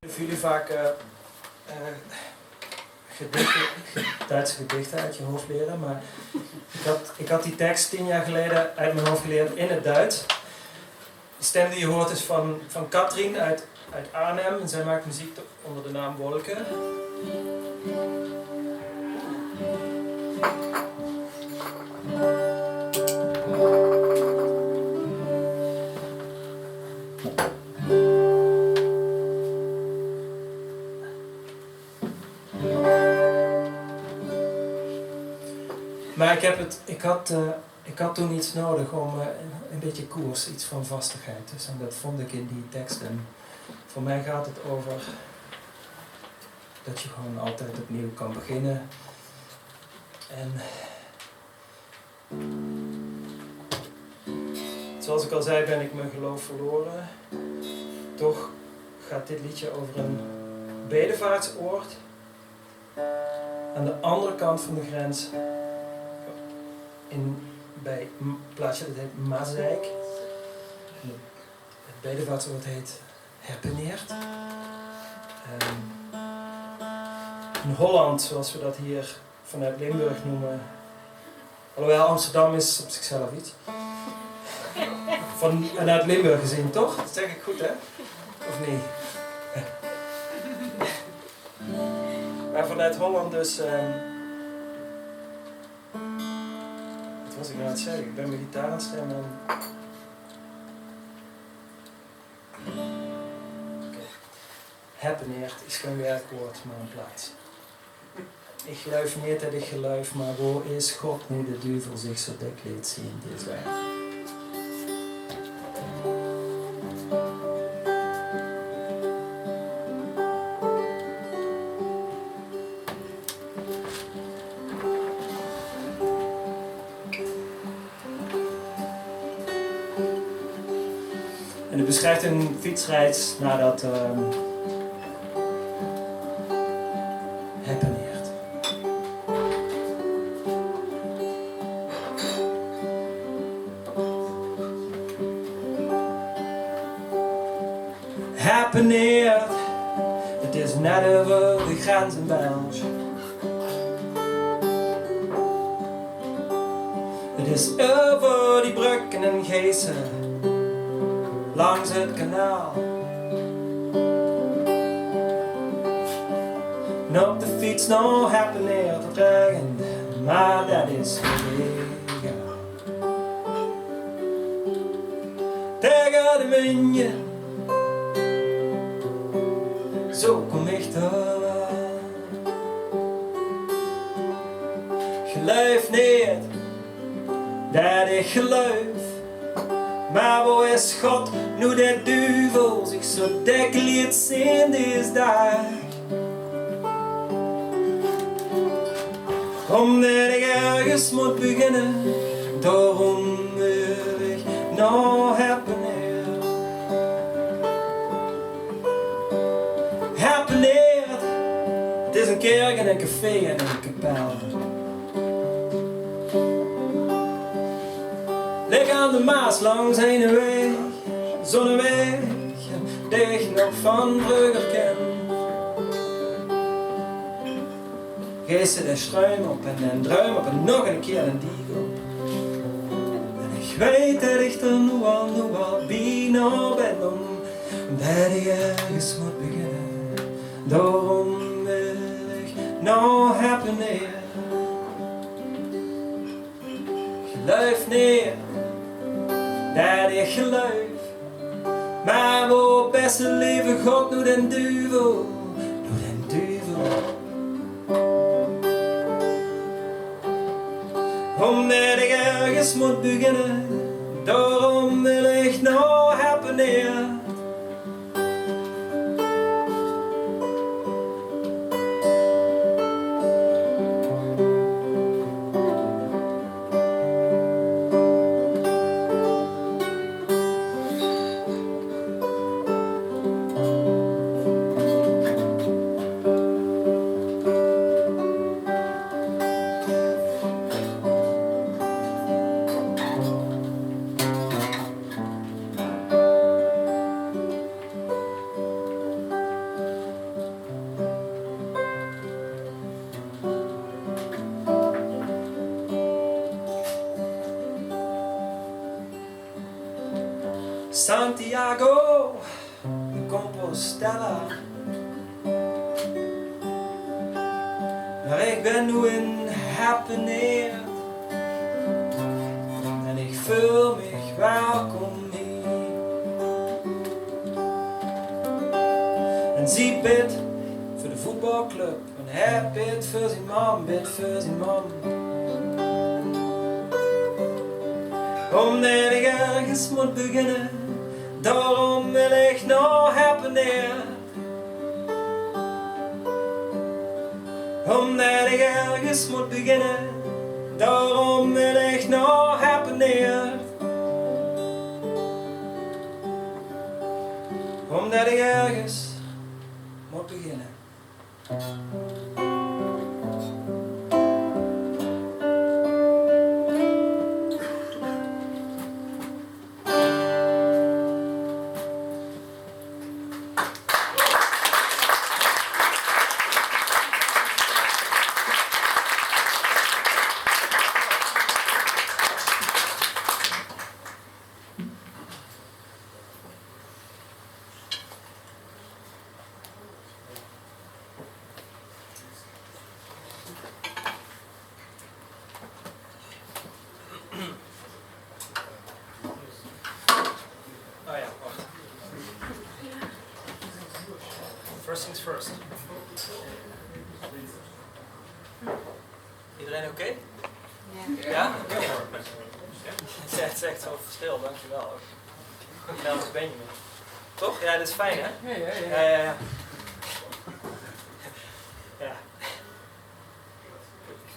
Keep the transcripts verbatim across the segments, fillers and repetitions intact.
Jullie vaak eh, eh, gedichten, Duitse gedichten uit je hoofd leren, maar ik had, ik had die tekst tien jaar geleden uit mijn hoofd geleerd in het Duits. De stem die je hoort is van, van Katrien uit, uit Arnhem. En zij maakt muziek onder de naam Wolken. Maar ik, heb het, ik, had, eh, ik had toen iets nodig om eh, een beetje koers, iets van vastigheid. Dus, en dat vond ik in die tekst. En voor mij gaat het over dat je gewoon altijd opnieuw kan beginnen. En zoals ik al zei, ben ik mijn geloof verloren. Toch gaat dit liedje over een bedevaartsoord aan de andere kant van de grens, in, bij een plaatsje dat heet Maaseik. En het bedevaartsoord heet Heppeneert. Ehm, in Holland, zoals we dat hier vanuit Limburg noemen. Alhoewel, Amsterdam is op zichzelf iets. Van, vanuit Limburg gezien, toch? Dat zeg ik goed, hè? Of niet? Maar vanuit Holland dus. Ehm, wat was ik nou aan het zeggen? Ik ben mijn gitaar aan het stemmen. Oké. Heppeneert is geen werkwoord, maar een plaats. Ich geluif neet det ich geluif, mer wo is God noe det de duvel zich zo dèk leet zeen dees daag? En het beschrijft een fietsreis nadat ehm Heppeneert. Heppeneert, het is net euver de grens in België. Het is euver die brögke in Geese, langs het kanaal. En op de fiets nao Heppeneert, het regent, mer det is egaal. Taenge de munje, zo kom ich d'r. Geluif neet det ich geluif, mer wo is God noe det de duvel zich zo dèk leet zeen dees daag? Omdat ich örges mót beginne, daorom wil ich nao Heppeneert. Heppeneert, het is ein kèrk en ein café en ein kapel. Ligk aan de Maas langs eine waeg, zónne waeg, dae ich nog van vreuger ken. Geese, dae struim op en, en druim op en nog eine kier eine dieg op. En ich weit det ich d'r noe al, noe al bienao bön, omdat ich örges mót beginne. Daorom wil ich nao Heppeneert. Geluif neet det ich geluif, mer wo, bèste leve God, noe den duvel, noe den duvel? Omdat ich örges mót beginne, daorom wil ich nao Heppeneert. Santiago de Compostela. Mer ich bön noe in Heppeneert en ich veul mich welkom hie. En zie bidt veur de voetbalclub. En hae bidt veur zien mam, bidt veur zien mam. Ómdet ich örges mót beginne, daorum wil ich nao Heppeneert. Ómdet ich örges mót beginne, daorum wil ich nao Heppeneert. Ómdet ich örges mót beginne. Oh ja, wacht. First things first. Iedereen oké? Ja? Ja? Het is echt, echt zo'n verschil, dankjewel ook. Namens Benjamin. Toch? Ja, dat is fijn, hè? Ja, ja, ja. Ja, ja, ja. Ja.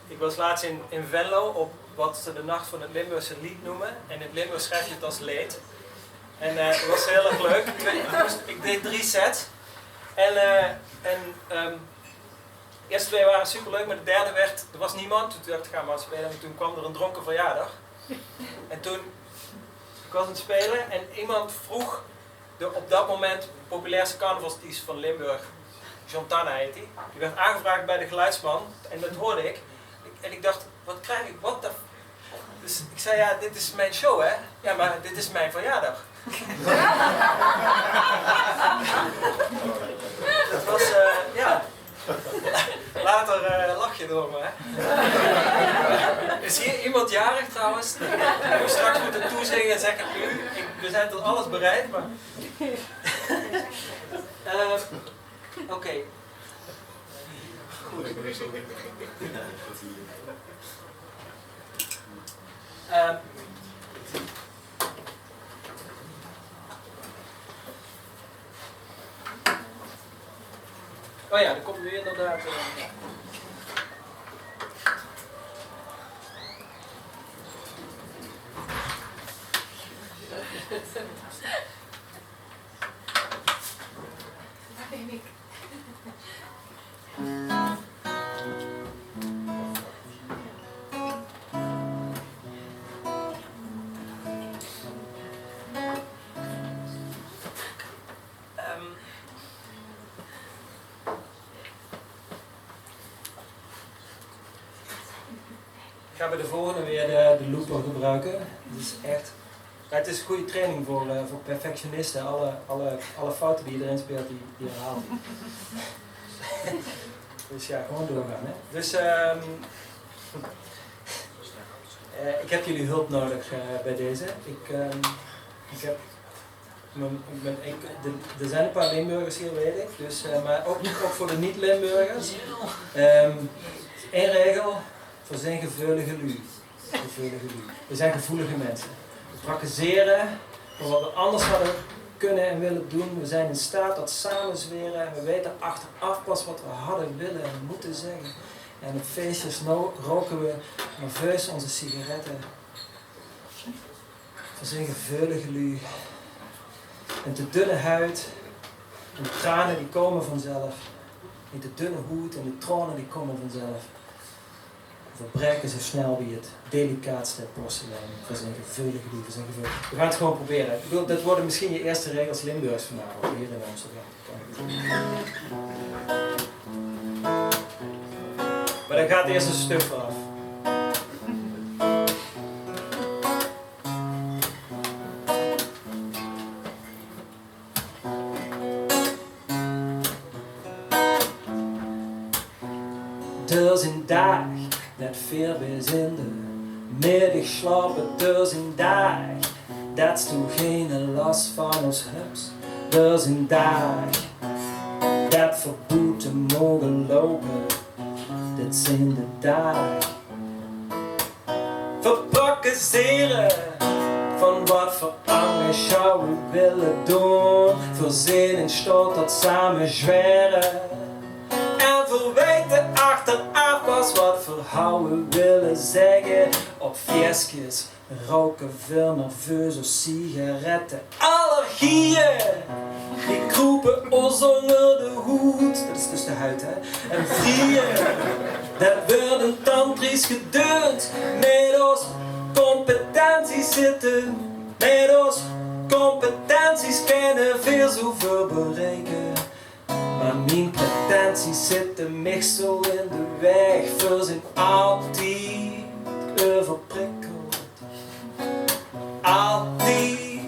Ik was laatst in, in Venlo op wat ze de Nacht van het Limburgse Lied noemen. En in het Limburgs schrijf je het als leed. En eh, het was heel erg leuk. Ik, weet- ik moest- ik deed drie sets. En, eh, en ehm, de eerste twee waren superleuk, maar de derde werd, er was niemand. Toen dacht ik, ga maar spelen. En toen kwam er een dronken verjaardag. En toen, ik was aan het spelen en iemand vroeg de op dat moment populairste carnavalsartiest van Limburg, John Tanna heet hij. Die werd aangevraagd bij de geluidsman en dat hoorde ik. Ik- En ik dacht, wat krijg ik, wat de... f-? Dus ik zei, ja, dit is mijn show, hè? Ja, maar dit is mijn verjaardag. Dat was, eh, ja. Later eh, lach je erom, hè? Is hier iemand jarig trouwens? Ik moet straks moeten toezingen, zeg het nu. Ik, we zijn tot alles bereid, maar... Eh, oké. Goed. Eh, Oh ja, er komt nu inderdaad. Eh, ja. Ehm, Gaan we de volgende weer de, de looper gebruiken? Het is echt, het is een goede training voor, eh, voor perfectionisten. Alle, alle, alle fouten die je erin speelt, die, die herhaalt hij. Dus ja, gewoon doorgaan, hè. Dus ehm, eh, ik heb jullie hulp nodig eh, bij deze. Ik, ehm, ik heb M'n, m'n, ik, de, er zijn een paar Limburgers hier, weet ik. Dus, eh, maar ook, ook voor de niet-Limburgers. Ehm, één regel, we zijn gevoelige lui. Gevoelige lui. We zijn gevoelige mensen. We praktiseren voor wat we anders hadden kunnen en willen doen. We zijn in staat tot samenzweren. We weten achteraf pas wat we hadden willen en moeten zeggen. En op feestjes no- roken we nerveus onze sigaretten. We zijn gevoelige lui. Een te dunne huid en de tranen die komen vanzelf. Niet te dunne hoed en de tranen die komen vanzelf. We breken zo snel wie het delicaatste porselein. We zijn gevoelige lui, we zijn gevoelige. We gaan het gewoon proberen. Ik bedoel, dat worden misschien je eerste regels Limburgs vanavond hier in Amsterdam. Maar dan gaat eerst een stuk vanaf. D'r zien daag det veer bezinde middig slaope, d'r zien daag det s toe geine las van ós höbs. D'r zien daag det veer boete moge loupe, dit zien de daag. Veer prakkezere van waat veer angesj zouwe wille doon. Veer zien in staot tot same zjwaere. En veer weite achteraaf pas waat veer houwe wille zègke. Op fieskes rouke veer nerveus ós sigarette. Allergieë, die kroepe ós ónger de hoed, det is dus de huid, hè, en vrieë. Det weurt ein tantrisch gedeuns. Mit ós competenties zitte, mit ós competenties kinne veer zoväöl bereike. Mer mien pretenties zitte mich zo in de waeg, veer zien altied euverprikkeld. Altied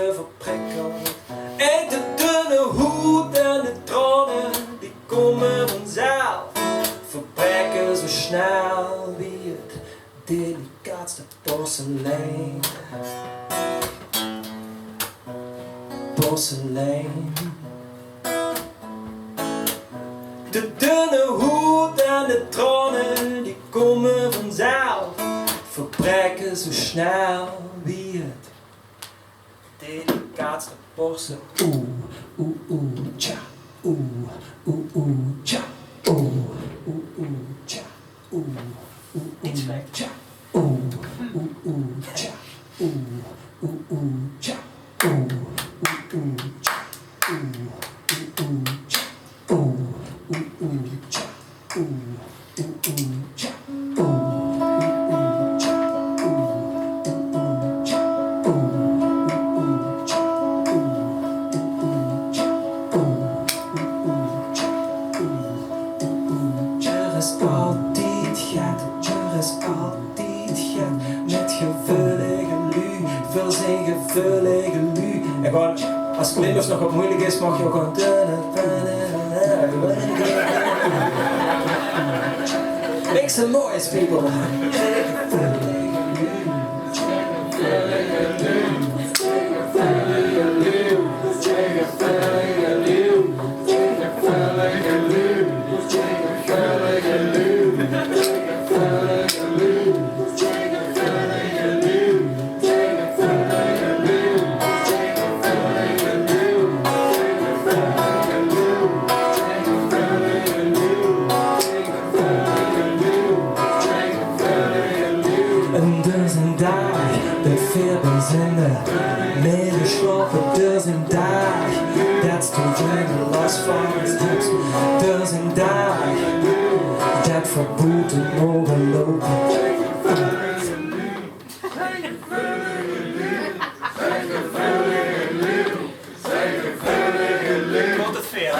euverprikkeld. En de dunne hoed en de traone, die kómme vanzelf. Veer breke zo snel wie 't delicaatste porselein. Porselein. De dunne hoed en de traone, die kómme vanzelf. Veer breke zo snel wie 't delicaatste porselein. Oeh, oeh, oeh, tja. Oeh, oeh, oeh, tja. Oeh, oeh, oeh, tja. Oeh, oeh, oeh, tja. Oeh, oeh, oeh, tja. Oeh, oeh, oeh, tja. Oeh, oeh, oeh, tja. Oeh, oeh, oeh, tja. Oeh, oeh, oeh, tja. Oeh, oeh, oeh, tja. Oeh, oeh, oeh, tja. Oeh, oeh, oeh, tja. Oeh, oeh, oeh, tja. Oeh, oeh, oeh, tja. Oeh, oeh, oeh, tja. Oeh, oeh, oeh, tja. D'r is altied get, d'r is altied get. Mit geveulige luuj, veer zien geveulige luuj. En gewoon, as 't Limburgs nog get meujelik is, maag geer ouch gewoon. Make some noise, people. En d'r zien daag det veer bezinne, mer de slaope, d'r zien daag det s toe geine las van höbs. D'r zien daag det veer boete moge loupe. Tot het veer.